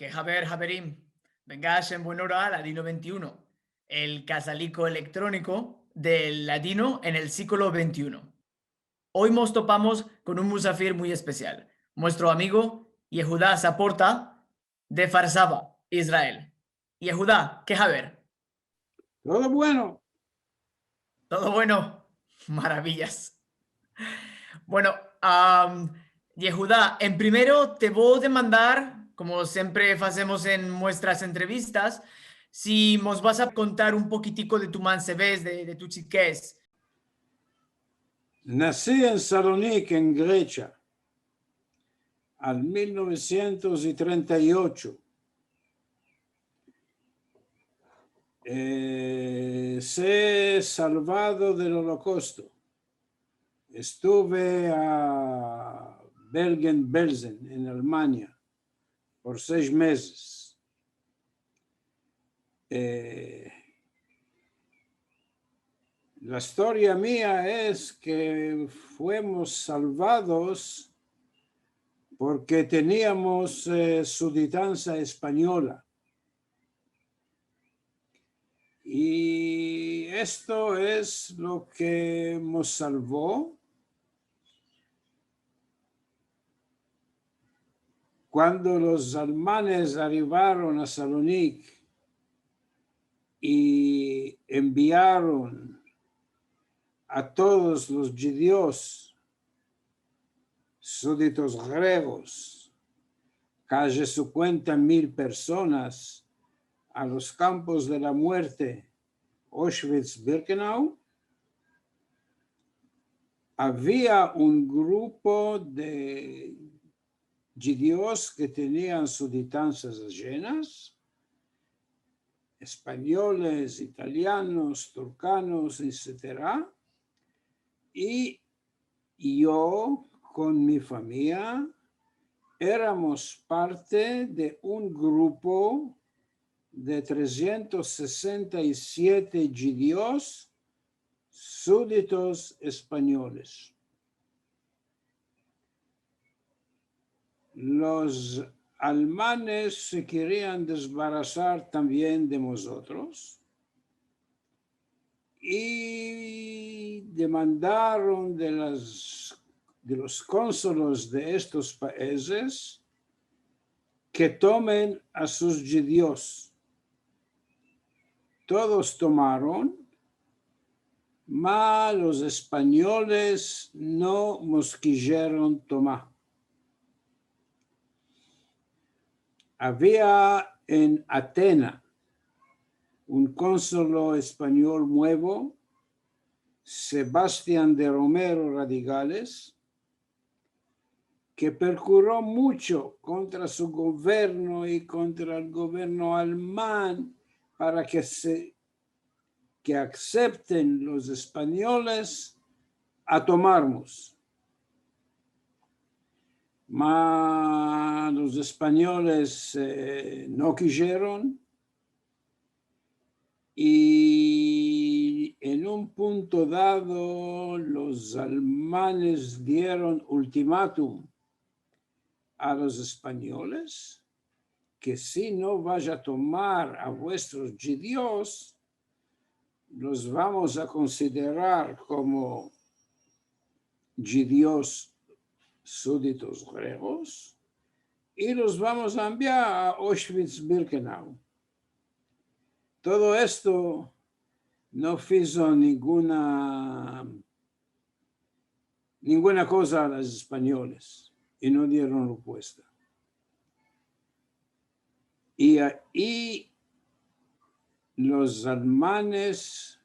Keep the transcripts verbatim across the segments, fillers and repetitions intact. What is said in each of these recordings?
Ke haber, haverim. Vengash en buen ora a Ladino vente i uno, el kazaliko elektroniko del ladino en el siglo vente i uno. Oy mos topamos kon un musafir muy espesial, muestro amigo Yehuda Saporta, de Kfar Saba, Israel. Yehuda, ke haber? Todo bueno. Todo bueno. Maraviyas. Bueno, am, Yehuda, en primero te vo a demandar, komo siempre azemos en muestras entrevistas, si mos vas a kontar un pokitiko de tu mansevez, de, de tu chikez. Nasi en Salonik, en Gresia, al mil novesientos i trenta i ocho. Eh, se salvado del Olokosto. Estuve a Bergen-Belsen, en Alemania, por sesh mezes. Eh, la istoria mia es ke fuimos salvados porke teniamos, eh, suditansa espanyola. I esto es lo ke mos salvo. Kuando los alemanes arivaron a Salonik i enviaron a todos los djudios suditos gregos, kaji sinkuenta mil personas, a los kampos de la muerte, Auschwitz-Birkenau, avia un grupo de djudios ke tenian suditansas ajenas, espanyoles, italianos, turkanos, etsetera, i yo kon mi famiya eramos parte de un grupo de tresientos sesenta i siete djudios suditos espanyoles. Los alemanes se kerian desbarasar tambien de mozotros i demandaron de las, de los konsulos de estos paizes ke tomen a sus djudios. Todos tomaron, ma los espanyoles no mos kijeron tomar. Avia en Atena un konsulo espanyol muevo, Sebastian de Romero Radigales, ke prokuro muncho kontra su governo i kontra el governo alman para ke se, ke aksepten los espanyoles a tomarmos. Ma los espanyoles, eh, no kijeron, i en un punto dado los almanes dieron ultimatum a los espanyoles ke si no vash a tomar a vuestros djudios, los vamos a konsiderar komo djudios suditos gregos i los vamos a enviar a Auschwitz-Birkenau. Todo esto no fizo ninguna, ninguna koza a los espanyoles i no dieron repuesta. I ayi los almanes,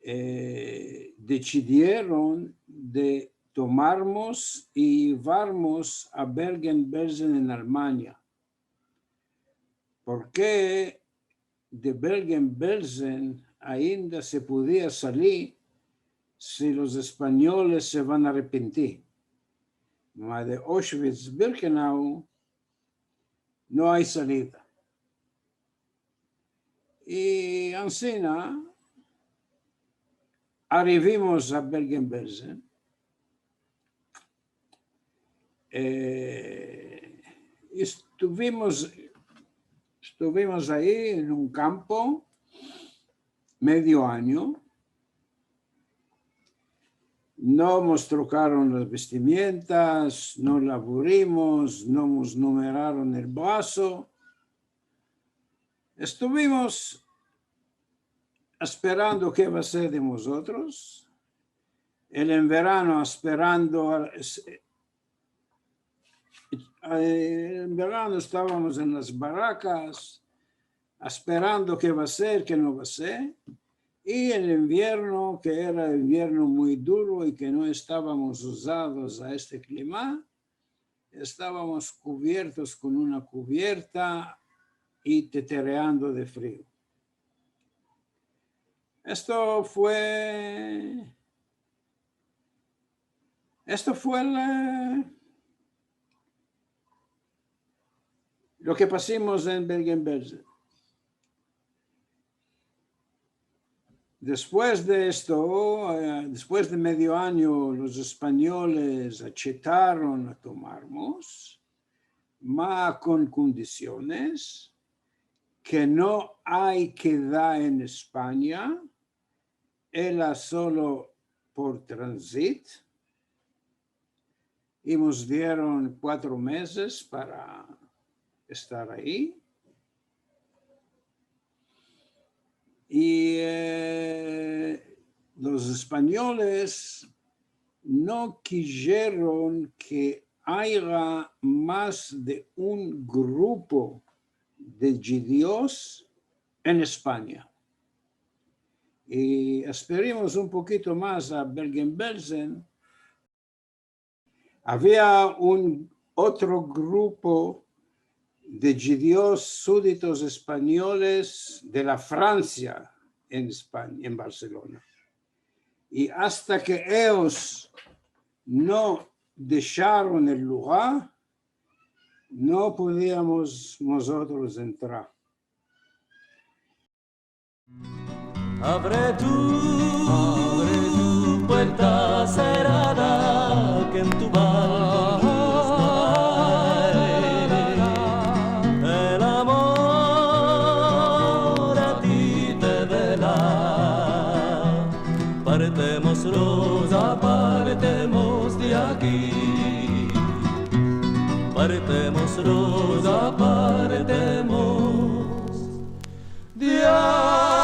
eh, desidieron de tomarmos i yevarmos a Bergen-Belsen en Almanya. Porke de Bergen-Belsen ainda se podia salir si los espanyoles se van a arrepentir. Ma de Auschwitz-Birkenau no ay salida. I ansina arivimos a Bergen-Belsen. Eh, estuvimos Estuvimos ayi en un kampo medio anyo. No mos trokaron las vestimientas, no lavurimos, no mos numeraron el braso. Estuvimos asperando ke va a ser de mozotros. El enverano asperando, eh, en verano estavamos en las barakas, asperando ke va a ser, ke no va a ser. I en envierno, ke era envierno muy duro i ke no estavamos uzados a este klima, estavamos kuviertos kon una kuvierta i tetereando de frio. Esto fue, esto fue la, lo ke pasimos en Bergen-Belsen. Despues de esto, eh, despues de medio anyo, los espanyoles achetaron a tomarmos, ma kon kondisiones, ke no ay keda en Espanya, ela solo por transit, i mos dieron kuatro mezes para estar ayi. I, eh, los espanyoles no kijeron ke aya mas de un grupo de djudios en Espanya. I asperimos un pokito mas a Bergen-Belsen. Avia un otro grupo de djudios suditos espanyoles de la Fransia en Espanya, en Barselona. I asta ke eyos no desharon el lugar, no podiamos mozotros entrar. Avre tu, avre tu puerta serada, ke en tu balkon esta el amor a ti te vela. Partemos, Roza, partemos de aki. Partemos, Roza, partemos de aki.